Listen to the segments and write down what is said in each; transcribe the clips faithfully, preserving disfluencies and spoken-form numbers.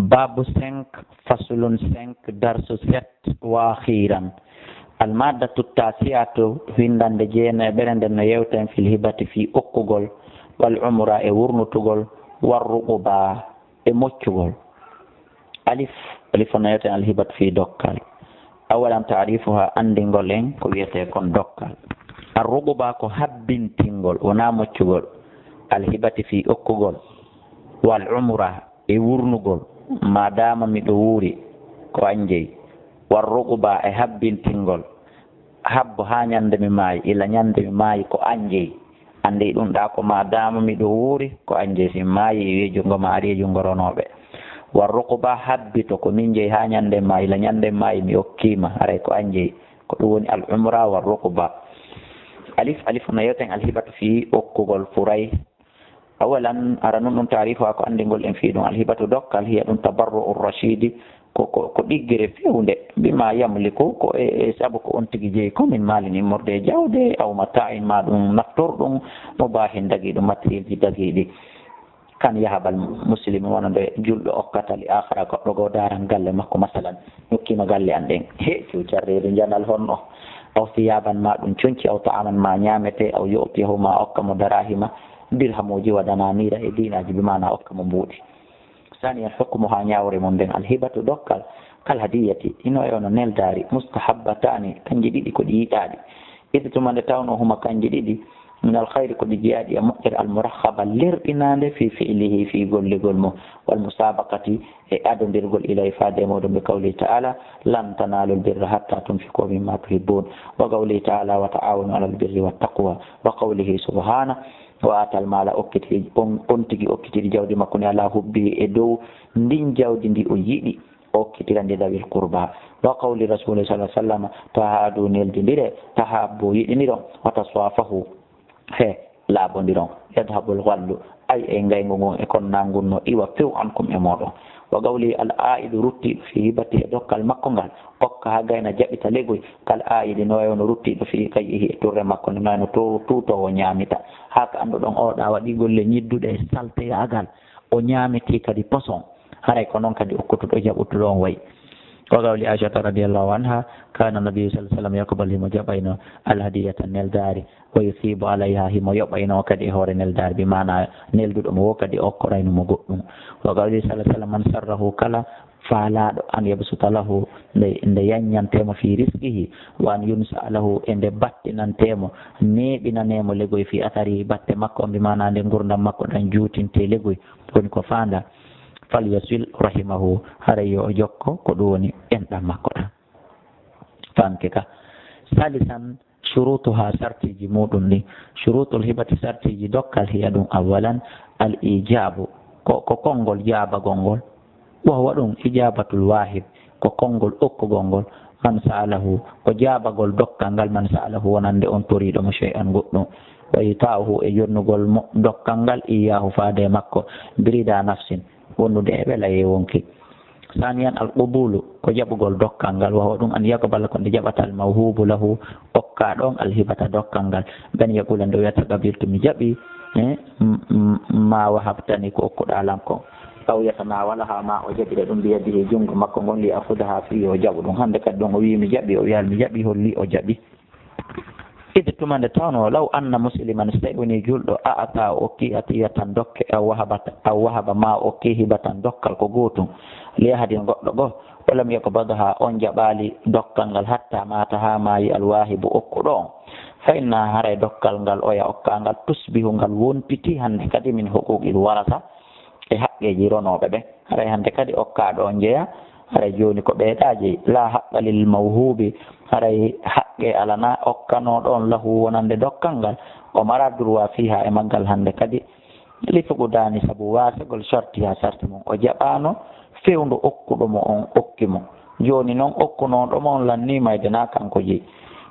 Babu cinq, faslun cinq, darsu sept, wa akhiran. Al maddatu tasiatu, windande jeenayi ɓere nden no yewten fil hibati fii okkugol, wal umra e wurnutugol, war ruquba e moccugol. Alif, alif no yewten al hibatu fii dokkal. Awalan taarifuha, anndingol en ko wiyetee kon dokkal. Ar ruquba ko habbintingol, wonaa moccugol. Al hibati fii okkugol, wal umra e wurnugol, maadaama miɗo wuuri, ko an jeyi. War ruquba e habbintingol, habbo haa ñande mi maayi, ila ñande mi maayi ko an jeyi. Anndi ɗum ɗa ko maadaama miɗo wuuri, ko an jeyi. Si mi maayi, iwi e junngo ma, ari e junngo ronooɓe. War ruquba habbito, ko min jeyi haa ñande mi maayi, ila ñande mi maayi mi okkiima, haray ko an jeyi. Ko ɗum woni al umra war ruquba. Alif, alif no yewten al hibatu fii okkugol furay. Awalan, aranun ɗum taarifu haa ko anndingol en fii ɗum. Al hibatu dokkal, hiya ɗum tabarru'u rashidi, ko, ko, ko ɗiggere fewnde, bima yamliku, ko e, e sabu ko on tigi jeyi ko min maalin immorde e jawde, aw mata'in ma ɗum naftorɗum, mubahin dagiiɗum, matériel ji dagiiɗi. Kan yahabal muslimi wonande julɗo okkata li akhara goɗɗo goo daran galle makko, masalan, nokkiima galle an ɗen. He, cuucarreedu njanal honno? Aw siyaban ma ɗum conci, aw ta'aman ma ñaamete, aw yu'tiyahu ma okka mo darahima, dirhamuuji wa dananiira e diinaaji, bi maana okka mo mbuuɗi. Saniyan, hukmuha ñaawre mum nden, al hibatu dokkal, kal hadiyati, hino e wano neldaari, mustahabbataani, kanji ɗiɗi ko ɗi yiɗaaɗi. Ida tuma nde tawnoo huma kanji ɗiɗi, min al khayri ko ɗi jeyaaɗi e moƴƴere, al murakhaba lerɗinaande fi fi'lihi fii golligol mum, wal musabaqati e adondirgol ilay faade e muɗum, bi qawlihi ta'ala, lan tanalul birra hatta tunfiqu mimma tuhibbun, wa qawlihi ta'ala, wa ta'awanu alal birri wat taqwa, wa qawlihi subhana, wa atal mala okkiti on, on tigi okkitiri jawdi makko ni ala hubbi e dow ndin jawdi ndi o yiɗi, okkitira ndi dawil qurba. Wa qawli rasuli sallallahu alaihi wasallam, tahadu neldindire, tahabbu yiɗiniron, wa taswafahu he laaɓondiron, yadhabul ghallu, ay e ngayngu ngun e kon nangun no iwa few ankum e moɗon. Wa qawli al aidu ruttiɗo fi hibati e dokkal makko ngal, okka ha gayna jaɓita legoy, kal aidi no wayno ruttiɗo fi qayyihi e turre makko nde no wayno to tutowo ñaamita. Haka annduɗon oɗa waɗi golle ñidduɗe e salteyagal, o ñaamiti kadi poson. Haray ko noon kadi okkutuɗo jaɓutuɗo on wayi. Wa qawli Aishata radiyallahu anha, kana nabiyu sallallahu alaihi wasallam yaqbalu, himo jaɓayno al hadiyata neldaari, wa yusibu alayha, himo yoɓayno kadi e hoore neldaari, bi maana nelduɗo mo wo kadi okkorayno mo goɗɗum. Wa qawli sallallahu alaihi wasallam, man sarrahu, kala faalaaɗo an yabsuta lahu, nde, nde yanñantemo fi rizqihi, wa an yunsa lahu, e nde battinantemo, neeɓinanemo legoy fi atharihi, batte makko on, bi maana nde ngurdam makko ɗan juutinte legoy, woni ko faanda. Falyasil rahimahu, haray yo o jokko ko ɗum woni enɗam makko ɗam. Fanke ka. Salisan, shurutuha, sartiji muɗum ɗi. Shurutul hibati, sartiji dokkal, hiya ɗum, awalan, al ijabu, ko, ko konngol jaabagol ngol. Wa huwa ɗum ijabatul wahib, ko konngol okkugol ngol. Man sa'alahu, ko jaabagol dokkal ngal, man sa'alahu, wonande on toriiɗo mo shay'an goɗɗum. Wa ita'uhu, e jonnugol mo dokkal ngal, iyahu, faade e makko, birida nafsin, wondude e welayee wonki. Saniyan, al qubulu, ko jaɓugol dokkal ngal, wa huwa ɗum an yaqbala, ko nde jaɓata al mawhubu lahu, okka ɗon al hibata dokkal ngal. Ben yaqula, nde wiyata qabiltu, mi jaɓi, eh, m-, m-, ma wahabtani, ko okkuɗa lan kon. Aw yatanawalaha, ma o jaɓira ɗum biyadihi, junngo makko ngon, li akhudaha, fii yo jaɓu ɗum. Hannde kadi ɗon o wii mi jaɓi, o wiyaali mi jaɓi, holli o jaɓi. Ide tuma nde tawnoo, law anna musliman, so tawi woni julɗo, a ata, o okki, atiyatan dokke, aw wahabata, aw wahaba, ma o okki hibatan dokkal ko gootum, li ahadin goɗɗo goo, walam yaqbadha, on jaɓaali dokkal ngal, hatta mata, haa maayi, al wahibu, okkuɗo on, fa inna, haray dokkal ngal oya okka ngal, tusbihu, ngal wontiti hannde kadi min huquqil warasa, e haqqeeji ronooɓe ɓen. Haray hannde kadi okkaaɗo on jeya, haray jooni ko ɓeeɗa jeyi. La haqqa lil mawhubi, haray haqqe alana okkanooɗo on lahu wonande dokkal ngal. O mara droit fiha e maggal hannde kadi. Li fuqudani, sabu waasagol shartiha, sarti mum. O jaɓaano fewndo okkuɗo mo on okki mo. Jooni non okkunooɗo mo on lanniima e denaa kanko jeyi.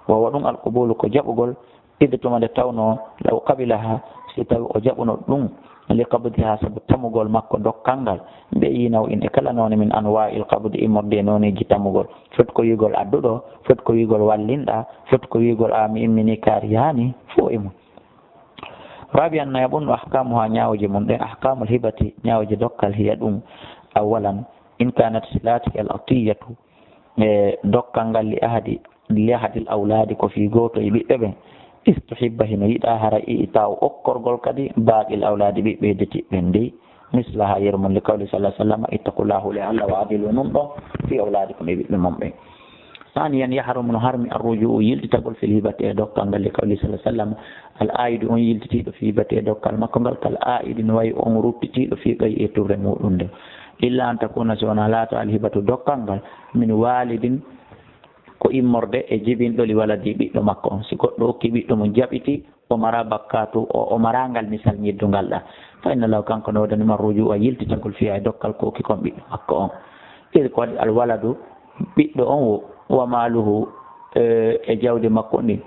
Wa huwa ɗum al qubulu ko jaɓugol. Ide tuma nde tawnoo, law qabilaha, si tawi o jaɓuno ɗum, li qabdiha, sabu tamugol makko dokkal ngal, bi ayyi naw'in, e kala noone, min anwa'il qabdi, immorde e nooneeji tamugol, foti ko wi'ugol addu ɗoo, foti ko wi'ugol wallinɗaa, foti ko wi'ugol a mi immini kaari yaani, fof e mum. Rabi'an, nayaɓun, ahkamuha, ñaawooje mum ɗen, ahkamul hibati, ñaawooje dokkal, hiya ɗum, awalan, In kanat, si laatike al atiyatu, e dokkal ngal, li ahadi, li ahadil awlaadi, ko fii gooto e ɓiɓɓe ɓen, istuhibba, hino yiɗaa haray, i'taa'u, okkorgol kadi, baaqil awlaadi, ɓiɓɓe hedditiiɓe ɓen dey, mislaha, yeru mun, li qawli sallallahu alayhi wa sallam, ittaqullaha, hulee Allah, wa adilu, nunɗon, fii awlaadikum, e ɓiɓɓe mon ɓen. Saaniyan, yahrumu, no harmi, arrujuu'u, yiltitagol, fil hibati, e dokkal ngal, li qawli sallallahu alayhi wa sallam, al aa'idu, on yiltitiiɗo, fii hibati, e dokkal makko ngal, kal aa'idi, no wayi on ruttitiiɗo, fii qay'i, e tufre muuɗum nden. Illa an takuna, si wonaa laato, al hibatu, dokkal ngal, min waalidin, ko immorde e jibinɗo, li waladi, ɓiɗɗo makko on. Si goɗɗo okki ɓiɗɗo mum, jaɓiti, o maraa bakkaatu, o, o maraa ngal misal ñiddungal ɗaa. Fa inna lahu, kanko no woodani mo, arrujuu'a, yiltitagol, fiihaa, e dokkal ko okki kon ɓiɗɗo makko on. Iri ko waɗi al waladu, ɓiɗɗo on wo, wa maaluhu, e, e jawdi makko ndin.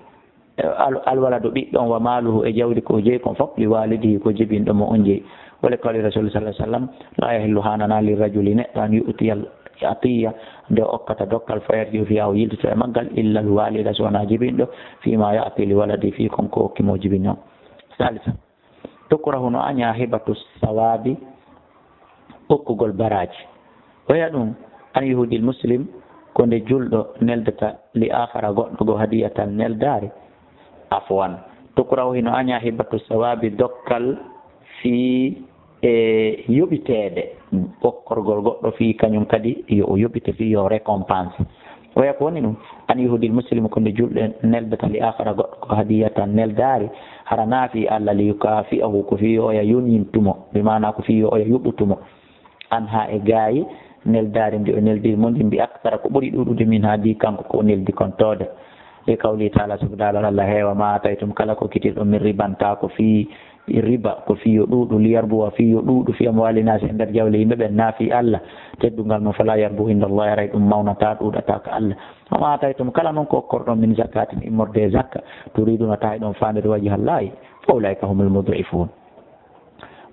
E, al, al waladu, ɓiɗɗo on, wa maaluhu, e jawdi ko jeyi kon fof, li waalidihi, ko jibinɗo mo on jeyi. Wa li qawli Rasuul sallallahu alayhi wa sallam, laa yahillu, haananaa, li rajuli, neɗɗo, an yu'tiyal atiyya, nde o okkata dokkal, fa yarji'u fiihaa, o yiltito e maggal, illa al waalida, so wonaa jibinɗo, fiimaa ya'ti li waladi, fii kon ko okki mo jibinɗo. Saalisa, tukrahu, no añaa, hibatu sawaabi, okkugol baraaji. Oya ɗum, an yuhdil muslim, ko nde julɗo neldata, li aakhara, goɗɗo goo, hadiyatan, neldaare. Afwan, tukrahu, hino añaa, hibatu sawaabi, dokkal fii e yoɓiteede, okkorgol goɗɗo fii kañum kadi yo o yoɓite, fii yo récompense. Oya ko woni ɗum, an yuhdil muslimu, ko nde julɗo neldata, li aakhara, goɗɗo goo, hadiyatan, neldaari, hara naa fii Allah, li yukaafi'ahu, ko fii yo oya yoñintu mo, bi maanaa ko fii yo oya yoɓutu mo. Anhaa, e gaayi neldaari ndi o neldiri mo ndin, bi aksara, ko ɓuri ɗuuɗude, minhaa, ndi kanko ko o neldi kon toode. Li qawlihi ta'ala, sabu daalol Allah heewa, maa aataytum, kala ko okkitirɗon, min riban, taa ko fii riba, ko fii yo ɗuuɗu, liyarbuwa, fii yo ɗuuɗu, fii amwaali naasi, e nder jawle yimɓe ɓen, naa fii Allah, teddungal mum, falaa yarbu inda Allah, haray ɗum mawnataa, ɗuuɗataa ka Allah. Wa maa aataytum, kala non ko okkorɗon, min zakaatin, immorde e zakka, turiiduuna, taa hiɗon faandiri, wajha Allaahi, fa ulaa'ika humul mud'ifuun.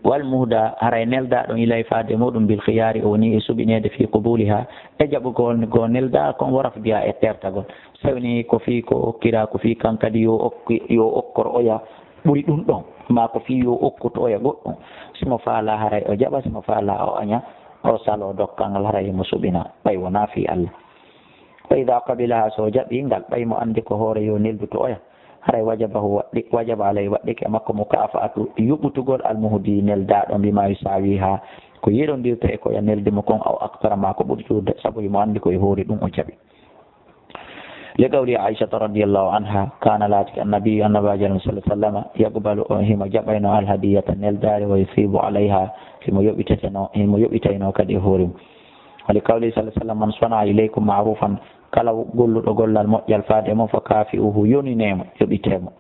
Wal muhdaa, haray neldaaɗo ilayhi, faade e muuɗum, bil khiyaari, o woni e suɓineede, fii qubuulihaa, e jaɓugol goo neldaa kon, wa rafdihaa, e tertagol. So woni ko fii ko okkiraa, ko fii kan kadi yo okki, yo okkor oya ɓuri ɗum ɗon, maa ko fii yo okkuto oya goɗɗum. Si mo faalaa, haray o jaɓa, si mo faalaa, o aña, o saloo dokkal ngal, haray himo suɓinaa, ɓay wonaa fii Allah. Wa idaa qabilahaa, so o jaɓii ngal, ɓay mo anndi ko hoore yo nelduto oya, haray wajabahu, waɗɗi-, wajaba alayhi, waɗɗike e makko, mukaafa'atu, yuɓutugol, al muhdii, neldaaɗo, bimaa yusaawiihaa, ko yerondirta e ko oya neldi mo kon, aw aksara, maa ko ɓuri ɗuuɗude, sabu himo anndi ko e hoore ɗum o jaɓi. Li qawli Aishata radiyallahu anha, kaana, laatike, annabiyyu, annabaajo Allah, sallallahu alayhi wa sallam, yaqbalu, o himo jaɓayno, al hadiyata, neldaare, wa yusiibu alayhaa, himo yoɓiteteno, himo yoɓitayno kadi e hoore mum. Wa li qawlihi, sallallahu alayhi wa sallam, man sana'a ilaykum ma'rufan, kala golluɗo gollal moƴƴal faade e mon, fa kaafi'uhu, yoninee mo, yoɓitee mo.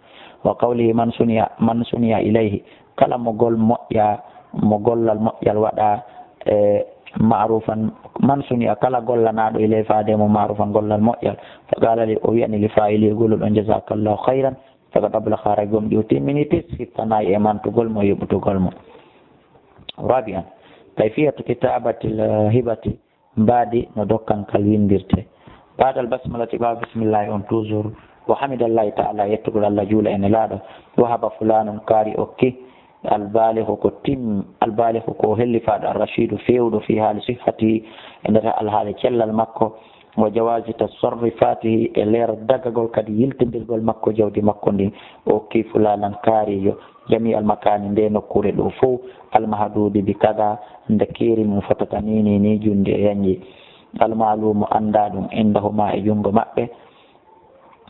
Wa qawlihi, man suniya, man suniya ilayhi, kala mo gol moƴƴa, mo gollal moƴƴal waɗa, e, ma'rufan, man suniya, kala gollanaaɗo, ilayhi, faade e mo, ma'rufan, gollal moƴƴal, fa qaala li, o wi'ani, li faa'ilihi, golluɗo on, jazakallahu khayran, faqad ablagha, haray gomɗii o timmini, tis, siftanaayi e mantugol mo, yoɓutugol mo. Rabi'an, kayfiyatu kitaabatil hibati, mbaadi no dokkal ngal winndirtee. Baadal basmalati, ɓaawo bismillaahi on toujours, wa hamidallaahi ta'aalaa, yettugol Allah, juula e Nelaaɗo, wahaba fulaanun, kaari okki, albaalighu ko tim-, albaalighu ko hellifaaɗo, arrashiidu feewɗo, fii haali sihhatihi, e nder alhaali cellal makko, wa jawaazi tasarrufaatihi, e leer dagagol kadi yiltindirgol makko jawdi makko ndin, o okki fulaanan kaariijo, jamii al makaani, nde nokkuure ɗo fow, al mahduudi bi kada, nde keeri mum fotata ni, ni, ni, junnde e yanji. Al maaluumu, anndaa ɗum, indahuma, e junngo maɓɓe,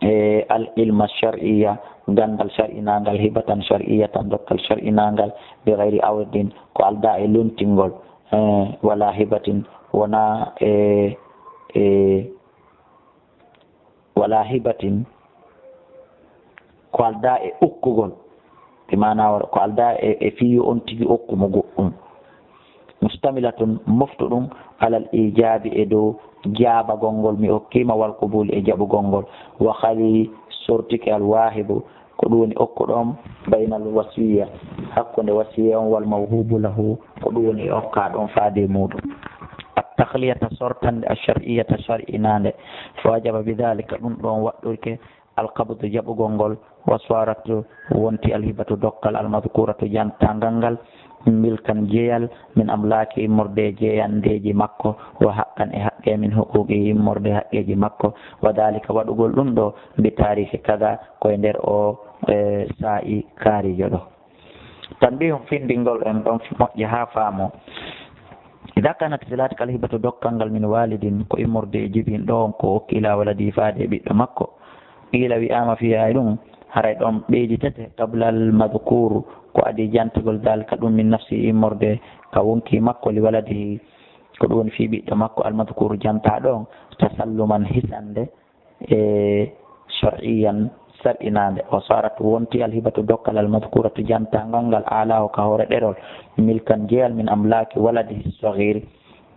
e al ilma shar'iyya, ganndal shar'inaangal, hibatan shar'iyyatan, dokkal shar'inaangal, bi ghayri awdin, ko aldaa e lontingol, e, wala hibatin, wonaa e, e, wala hibatin, ko aldaa e okkugol, bi maanaa wara ko aldaa e, e fii yo on tigi okku mo goɗɗum. Mustamilatun, moftuɗum, alal ijaabi, e dow jaabagol ngol mi okkiima, wal qubuli, e jaɓugol ngol. Wa khali, sortike al waahibu, ko ɗum woni okkuɗo on, baynal wasiyya, hakkunde wasiyya on, wal mawhubu lahu, ko ɗum woni e okkaaɗo on faade e muuɗum. At takhliyata, sortande, ash shar'iyyata, shar'inaande. Fa wajaba bi dhalika, ɗum ɗon waɗɗorke, al qabdu, jaɓugol ngol, وصارت, wonti, الهبة, dokkal, المذكورة, jantaangal ngal, ملكا, jeyal, من أملاك, immorde e jeyandeeji makko, وحقا, e haqqe, من حقوقه, immorde e haqqeeji makko. وذلك, waɗugol ɗum ɗo, بتاريخ كذا, ko e nder oo, e, saa'i kaariijo ɗo. Tanbihun, findingol en ɗon moƴƴa haa faamoo. إذا كانت الصلة, الهبة, dokkal ngal, من والد, ko immorde e jibinɗo on ko okki, إلى ولده, faade e ɓiɗɗo makko. قيل, wi'aama, فيها, e ɗum, haray ɗon ɓeyditete, قبل المذكور, ko adii jantugol, ذلك, ɗum, من نفسه, immorde ka wonkii makko, لولده, ko ɗum woni fii ɓiɗɗo makko, المذكور, jantaaɗo on, تسلما, hisande, e شرعيا, sar'inaande. وصارت, wonti, الهبة, dokkal, المذكورة, jantaangal ngal, آلاه, ka hoore ɗerol, ملكا, jeyal, من أملاك ولده الصغير,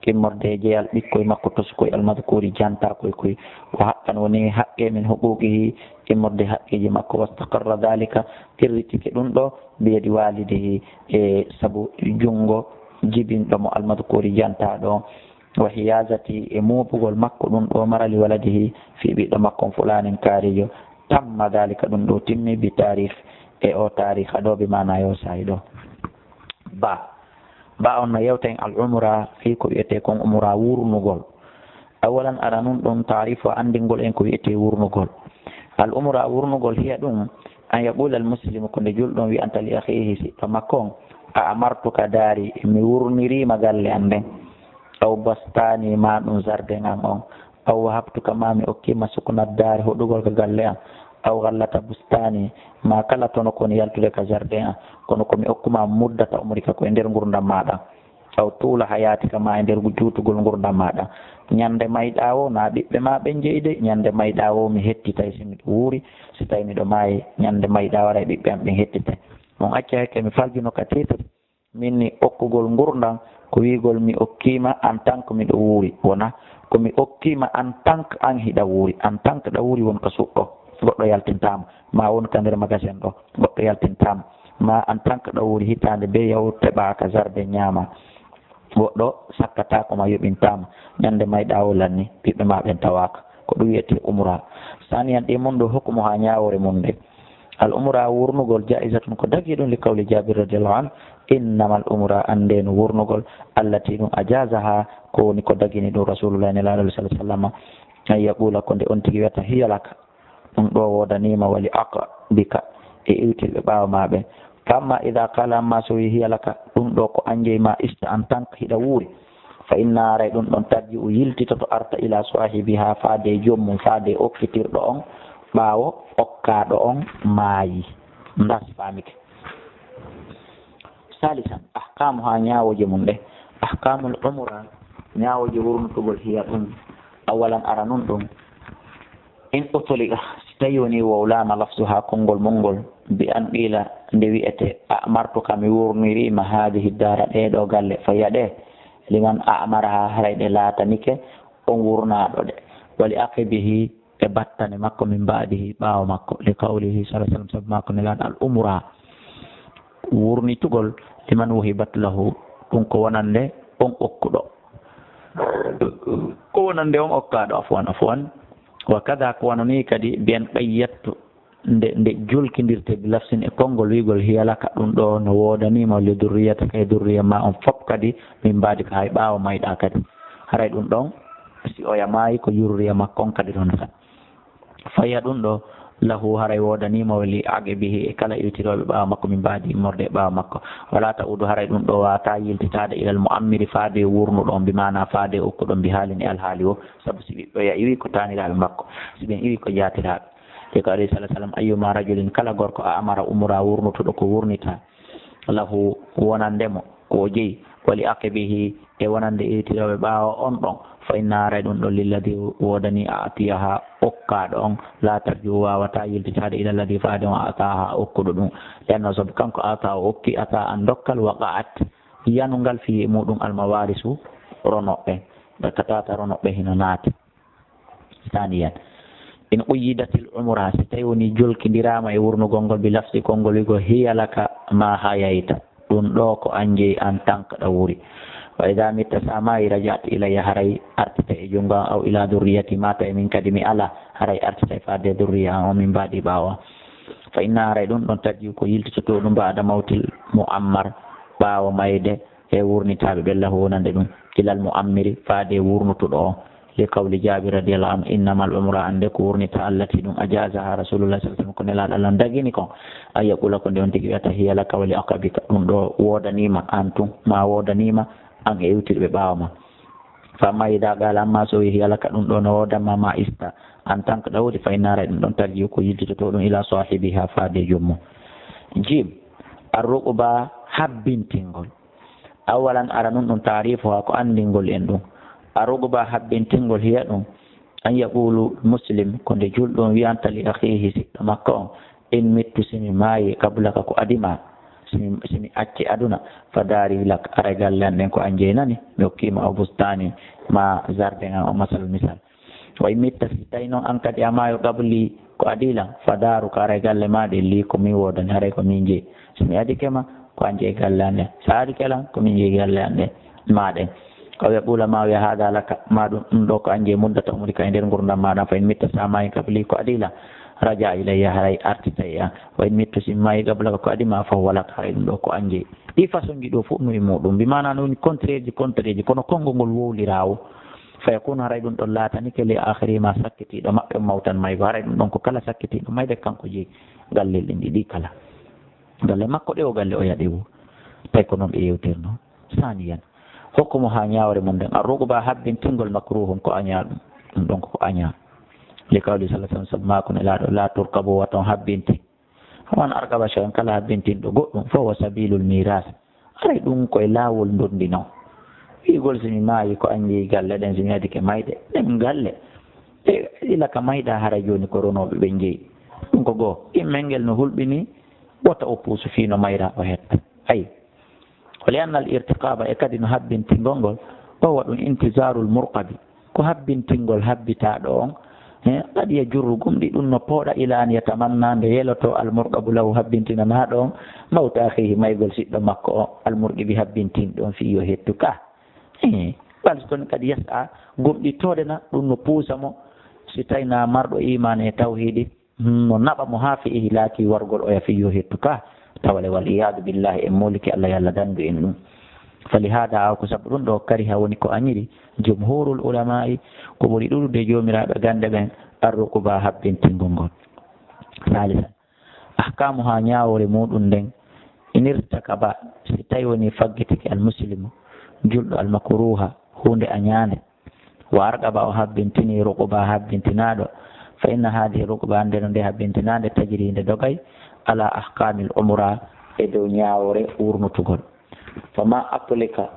immorde e jeyal ɓikkoy makko tosukoy, المذكور, jantaa koy koy. وحقا, woni haqqe, من حقوقه, immorde haqqeeji makko. واستقر ذلك, qirritike ɗum ɗo, بيد والده, e sabu junngo jibinɗo mo, المذكور, jantaaɗo on. وحيازته, e muubugol makko ɗum ɗo mara, لولده, fii ɓiɗɗo makko on, فلان, kaariijo. تم ذلك, ɗum ɗo timmi, بتاريخ, e oo taariikha ɗo, بمعنى, e oo saa'i ɗo. Ba, ba on no yewta en العمرة, fii ko wi'etee kon umra, wurnugol. أولا, aranun ɗum, تعريف, anndingol en ko wi'etee wurnugol. العمرة, wurnugol, هي, ɗum, أن يقول المسلم, ko nde julɗo on wi'anta, لأخيه, siɗɗo makko on, أعمرتك داري, mi wurnirii ma galle an nden. أو بستاني, maa ɗum jardin an on. أو وهبتك, maa mi okkii ma سكن الدار, hoɗugol ka galle an. أو غلة بستاني, maa kala tono ko woni yaltude ka jardin an. Kono ko mi okku ma مدة عمرك, ko e nder ngurndan maa ɗan. أو طول حياتك, maa e nder juutugol ngurndan maa ɗan. Ñande mayɗaa woo, naa ɓiɓɓe maa ɓen jeyi de, ñande mayɗaa woo mi hettitay si miɗo wuuri, si tawii miɗo maayi, ñande mayɗaa woo haray ɓiɓɓe an ɓen hettitay. On acca hakke mi faljuno ka titre. Min ni okkugol ngurndan ko wi'ugol mi okkii ma en tant que miɗo wuuri, wonaa ko mi okkii ma en tant que an hiɗa wuuri. En tant que ɗa wuuri won ka suuɗ ɗo, goɗɗo yaltintaa ma, maa won ka nder magasin ɗo, goɗɗo yaltintaa ma, maa en tant que ɗa wuuri hitaande bee yahu teɓaa ka jardin ñaamaa, goɗɗo sakkataako ma, yoɓintaa ma, ñande mayɗaa woo lanni, ɓiɓɓe maa ɓen tawaaka. Ko ɗum wi'etee umra. Saaniyan, ɗi mun ɗo, hukmuhaa, ñaawoore mun nden. Al umra, wurnugol, jaa'izatun, ko dagii ɗum, li qawli Jaabir radiyallahu anhu, innamal umra, anndee no wurnugol, allatii, ɗum, ajaazahaa, ko woni ko dagini ɗum Rasuulullaahi, Nelaaɗo Allaahu, sallallaahu alayhi wa sallam, an yaquula, ko nde on tigi wi'ata, hiya laka, ɗum ɗo woodanii ma, wa li aqbika, e iwtirɓe ɓaawo maa ɓen. Fa amma idaa qaala, amma so wi'i, hiya laka, ɗum ɗo ko an jeyi, ma ishta, en tant que hiɗa wuuri, fa inna, haray ɗum ɗon, tarji'u, yiltitoto, arta, ilaa saahibihaa, faade e joom mum, faade e okkitirɗo on, ɓaawo okkaaɗo on maayi. Ndaa si faamike. Saalisan, ahkaamuhaa, ñaawooje mum ɗe. Ahkaamul umra, ñaawooje wurnutugol, hiya, ɗum, awalan, aranun ɗum, in utliqa, si tawii wonii wowlaama lafzuhaa, konngol mun ngol, bi an qiila, nde wi'etee, a'martuka, mi wurnirii ma, haadihi daara, ɗee ɗoo galle, fa hiya, ɗe, liman a'marahaa, haray ɗe laatanike on wurnaaɗo ɗe, wa li aqibihi, e battane makko, min ba'dihi, ɓaawo makko, li qawlihi, sallallaahu alayhi wa sallam, sabu maako Nelaaɗo, al umra, wurnitugol, liman wuhibat lahu, ɗum ko wonande on okkuɗo, ko wonande on okkaaɗo, afwan, afwan. Wa kada, ko wano nii kadi, bi an qayyadtu, nde, nde julkindirtee, bi lafzin, e konngol wi'ugol, hiya laka, ɗum ɗo no woodanii ma, li durriyatika, e durriya maa on fof kadi, min ba'dika, hay ɓaawo mayɗaa kadi. Haray ɗum ɗon, si oya maayi, ko durriya makko on kadi ronata. Fa hiya, ɗum ɗo, lahu, haray woodanii mo, wa li aqibihi, e kala iwtirooɓe ɓaawo makko, min ba'di, immorde e ɓaawo makko. Wala ta'udu, haray ɗum ɗo waawataa yiltitaade, ilal mu'ammiri, faade wurnuɗo on, bi maana faade okkuɗo on, bi haalin, e alhaali woo, sabu si ɓiɓɓe oya iwii, ko taaniraaɓe makko, si ɓen iwii, ko jaatiraaɓe. Te ko alayhi salaatu wa salaam, ayyuma rajulin, kala gorko, a'mara, umra, wurnutuɗo ko wurnitaa, lahu, wonande mo, ko o jeyi, wa li aqibihi, e wonande iwtirooɓe ɓaawo on ɗon, fa inna, haray ɗum ɗon, lilladhi, woodanii, a'tiyaha, okkaaɗo on, la tarji'u, waawataa yiltitaade, ila alladhi, faade on, a'taha, okkuɗo ɗum. Li anna, sabu kanko, a'taha, o okki, ata an, dokkal, waqa'at, yanungal, fi, e muɗum, al mawaarisu, ronooɓe, ɓe ka tata ronooɓe hino naati. Saaniyan, in qayyadat al umra, si tawii wonii jolkindiraama e wurnugol ngol, bi lafzi, konngol wi'ugol, hiya laka ma hayayta, ɗum ɗo ko an jeyi en tant que ɗa wuuri. Wa idha mitta, si a maayi, raja'ta ilayya, haray artitay e junngo an, aw ila dhurriyyati, maa tawi min kadi mi alaa, haray artitay faade dhurriya an on, min ba'di, ɓaawo an. Fa inna, haray ɗum ɗon tarji'u ko yiltitotoo ɗum, ba'da mawtil mu'ammar, ɓaawo mayde e wurnitaaɓe ɓe lahu wonande ɗum, ilal mu'ammiri, faade e wurnutuɗo o. Li qawli Jaabir radiyallahu anhu, innamal umra, annde ko wurnita allati ɗum ajazaha Rasulullah sallallahu alaihi wasallam, ko Nelaaɗo Allah on dagini kon. An yaqula, ko nde on tigi wiyata, hiya laka wa li aqabika, ɗum ɗo woodaniima an tun, ma woodaniima an e iwtirɓe ɓaawo ma. Fa amma ida qala, amma so wi hiya laka, ɗum ɗo no woodanma, ma ista, en tant que ɗawri, fa inna, haray ɗum ɗon tarji'u ko yiltitotoo ɗum, ila sahibiha, faade e joom mum. Jim, arruquba, habbintingol. Awalan, ara nun ɗum taarifuha, ko anndingol en ɗum. Arruquba, habbintingol, hiya ɗum, an yaqulu muslim, ko nde julɗo on wiyanta li akhihi, siɗɗo makko on, in mittu, si mi maayi, qablaka, ko adima, si mi, si mi acci aduna, fa dari lak, aray galle an ɗen ko an jeynani, mi hokkima o bustani ma jardin an o, masal misal. Wa in mitta, si tawi noon an kadi a maayo qabli, ko adii lan, fa daruka, aray galle ma ɗen, li, ko min woodani, haray ko min jeyi. Si mi adike ma, ko an jeyi galle an ɗen. Sa adike lan, ko min jeyi galle an ɗen, ma ɗen. Aw yaqula, ma wiya, hada laka, ma ɗum, ɗum ɗo ko an jeyi, muddata umrika, e nder ngurdam maɗa, fa in mitta, sa maayi qabli, ko adii lan, raja ilayya, haray artita e an. Wa in mittu, si mi maayi qablaka, ko adii ma, fa huwa laka, haray ɗum ɗo ko an jeyi. Ɗi façon ji ɗo fof no e muɗum, bi maana no woni contraire ji, contraire ji, kono konngol ngol wowliraawo. Fa yakunu, haray ɗum ɗon laatanike, li akhiri ma, sakkitiiɗo maɓɓe on mawtan maygo, haray ɗum ɗon ko kala sakkitiiɗo mayde kanko jeyi gallel ɗin ɗiɗi kala. Galle makko ɗe o, galle oya ɗe o. Tawi ko noon ɓe yewtirno. Saniyan, hukmu ha, ñaawre mum nden, arruquba, habbintingol, makruhun, ko añaa ɗum. Ɗum ɗon ko añaa. Li qawli sallallahu alaihi wasallam, sabu maaku Nelaaɗo, la turqabu, waton habbinti. Faman arqaba shay'an, kala habbintinɗo goɗɗum, fa huwa sabilul miras. Aray ɗum ko e laawol ndondi non. Wi'ugol si mi maayi ko an jeyi galle ɗen, si mi adike mayde ɗen galle. E ila ka mayɗa, haray jooni ko ronooɓe ɓen jeyi. Ɗum ko goo, ɗimmel ngel no hulɓini, wota o puusu fii no mayra o hetta. Ay. Wa li anna al irtiqaba, e kadi no habbintingol ngol, wa huwa ɗum intizarul murqabi. Ko habbintingol habbitaaɗo on, he, qad yajurru, gomɗi ɗum no pooɗa, ila an yatamanna, nde yeloto, al murqabu lahu, habbintinanaaɗo on, mawta akhihi, maygol siɗɗo makko o, al murqibi, habbintinɗo on, fii yo hettu ka. He, bal so tawii kadi yas'a, gomɗi tooɗe na, ɗum no puusa mo, si tawi na marɗo iimaan e tawhiidi, no naɓa mo haa fii ihlaaki, wargol oya fii yo hettu ka tawale, wal iyaadu billahi, en moolike Allah, yo Allah dandu en ɗum. Fa li hada, aw ko sabu ɗum ɗo, kariha, woni ko añiri, jumhurul ulama'i, ko ɓuri ɗuuɗude joomiraaɓe gannde ɓen, arruquba, habbintingol ngol. Salisan, ahkamu ha, ñaawoore muɗum nden, inirtakaba, si tawi woni faggitike al muslimu, julɗo, al makruha, huunde añaande, wa arqaba, o habbintini, ruquba, habbintinaaɗo, fa inna hadihi ruquba, annde no nde habbintinaande, tajri, nde dogay, ala ahkamil umra, e dow ñaawoore wurnutugol. Fa ma atlika,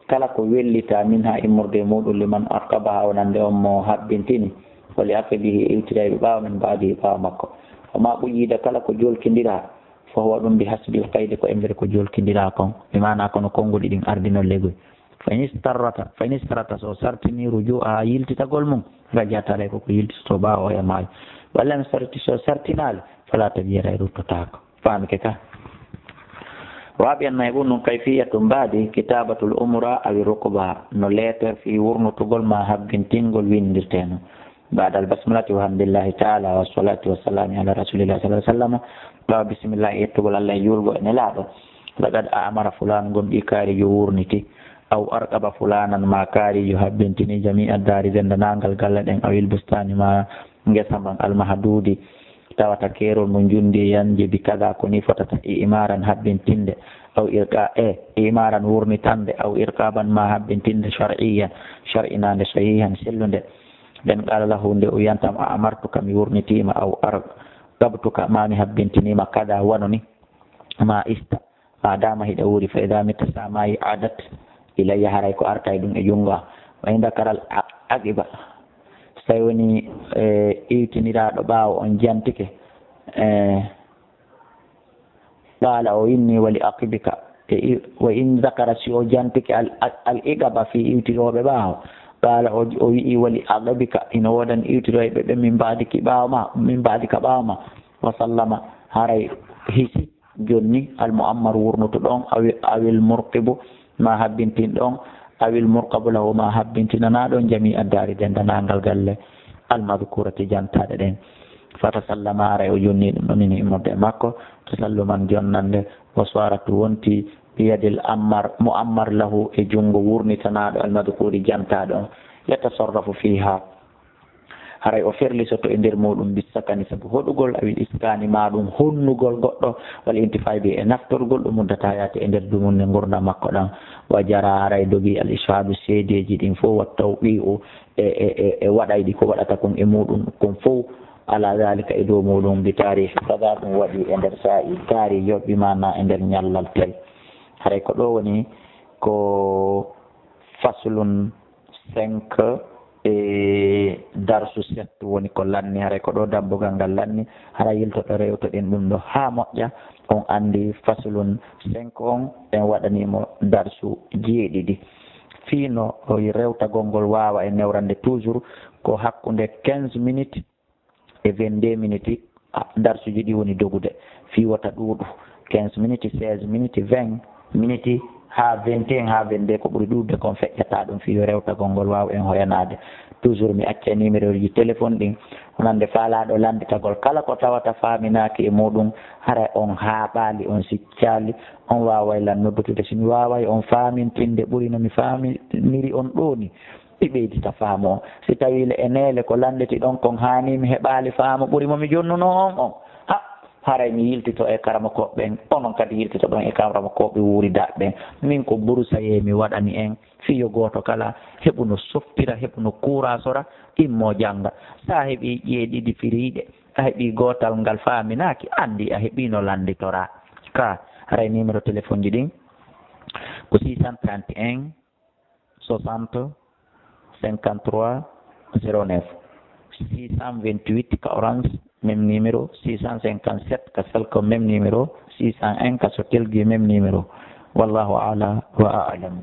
kala ko wellita, minha, immorde e muɗum, liman arqabaha, wonande on mo habbintini, wa li aqibihi, e iwtirayɓe ɓaawo, min baadihi, ɓaawo makko. Fa ma quyida, kala ko jolkindira, fa huwa ɗum bi hasbil qaydi, ko embere ko jolkindira kon, bi maana kono konnguɗi ɗin ardinol legoy. Fa in istarata, fa in istarata, so sartini, ruju'a, yiltitagol mum, rajata, alay ko ko yiltitoto ɓaawo oya maayo. Walla mi sarti, so sartinaali, fala tabiya, e ruttotaako. Faamike ka? Wa ɓiyan nay ɓun ɗum, kayfiyatu mbaadi, kitabatul umra awi rukuba, no leeter fii wurnutugol ma habbintingol windirteno. Ba'dal basmalati walhamdulillahi ta'ala wassalatu wassalamu ala rasulillahi sallallahu alaihi wasallam. Ɓaawo bismillah, yettugol Allah e juulgo e Nelaaɗo. Laqad a'mara fulaan, gomɗii kaarijo wurniti. Aw arqaba fulaanan, ma kaarijo habbintini, jami'a daari, denndanangal galle ɗen, awil bustaani, ma ngesa mban, almahduudi, tawata keerol mum njundi, yanji bi kada, ko ni fotata, i'maaran, habbintinde, aw irqa-, e, i'maaran, wurnitande, aw irqaaban, ma habbintinde, shar'iyyan, shar'inaande, sahihan, sellunde. Nden qaala lahu, nde o wiyanta mo, a'martuka, mi wurnitiima, aw arqabtuka, ma mi habbintiniima, kada, wano ni, ma ista, ma dama hiɗa wuuri, fa ida mitta, sa maayi, adat ilayya, haray ko artay ɗum e junngo am. Wa in dakara al a-, aqiba, so tawi woni, e, iwtiniraaɗo ɓaawo on jantike, e, qaala, o inni, wali aqibika. E, i-, wa in dakara, si o jantike al, al, al iqaba fii iwtirooɓe ɓaawo, qaala, o, o wi'i, wali aqibika, ina woodani iwtirooɓe ɓe min mbaadiki ɓaawo ma, min mbaadika ɓaawo ma. Wa sallama, haray hisi. Jonni, al mu'ammar wurnutuɗo on, awi-, awil murqibu, ma habbintinɗo on, awil murqabu lahu, ma habbintinanaaɗo on, jami'a daari, denndanangal galle, al madhkurati, jantaɗe ɗen. Fatasallama, haray o jonni ɗum ɗon, ina immorde e makko, tasalluman jonnande, wa swarat wonti, biyadil ammar, mu'ammar lahu, e junngo wurnitanaaɗo, almadhkuri, jantaaɗo on, yatasarrafu fiha. Haray o ferlisoto e nder muuɗum bissakani, sabu hoɗugol, awil iskani, maa ɗum honnugol goɗɗo, wal intifai bi, e naftorgol ɗum, muddata hayati, e nder dumunne ngurndan makko ɗan. Wa jara, haray dogi, al ishhadu, seedeeji ɗin fow, wa tawqi'u, e, e, e, e waɗayɗi ko waɗata kon e muuɗum kon fow. Ala dhalika, e dow muuɗum, bi taarikhi kada, ɗum waɗi e nder saa'i taarikh, bi maana e nder ñallal tel. Haray ko ɗo woni ko faslun cinq e darsu sept woni ko lanni. Haray ko ɗo dambugal ngal lanni. Haray yiltoɗo rewtoɗen ɗum ɗo haa moƴƴa. On anndi faslun cinq on, en waɗanii mo darsu jeeɗiɗi. Fii no rewtagol ngol waawa e newrande toujours, ko hakkunde quinze minutes e vingt-deux minutes, a, darsuji ɗi woni dogude. Fii wota ɗuuɗu, quinze minutes, seize minutes, vingt minutes, haa vingt et un, haa vingt-deux, ko ɓuri ɗuuɗude kon feƴƴata ɗum, fii yo rewtagol ngol waaw en hoyanaade. Toujours mi accay numéro ji téléphone ɗin, wonande faalaaɗo lannditagol kala ko tawata faaminaaki e muuɗum, hara on haaɓaali, on siccaali, on waaway lan noddutude. Si mi waaway on faamintinde ɓuri no mi faaminiri on ɗoo ni, mi ɓeydita faamu on. Si tawii le e neele ko lannditi ɗon kon haani mi heɓaali faamu ɓuri mo mi jonnunoo on on, ha, haray mi yiltito e karamokooɓe ɓen, onon kadi yiltitoɗon e karamokooɓe wuuridaaɓe ɓen. Min ko burusayee mi waɗani en, fii yo gooto kala heɓu no softira, heɓu no kuuraasora, immoo jannga. So a heɓii ƴiye ɗiɗi firiiɗe, a heɓii gootal ngal faaminaaki, anndii a heɓii no lannditoraa. Ka, haray numéro téléphone ji ɗin ko six cent trente et un, soixante, cinquante-trois, zéro neuf. Six cent vingt-huit ka Orange, même numéro, six cent cinquante-sept ka Celcom, même numéro, six cent un ka Sotelgui, même numéro. Wallahu a'la wa a'lam.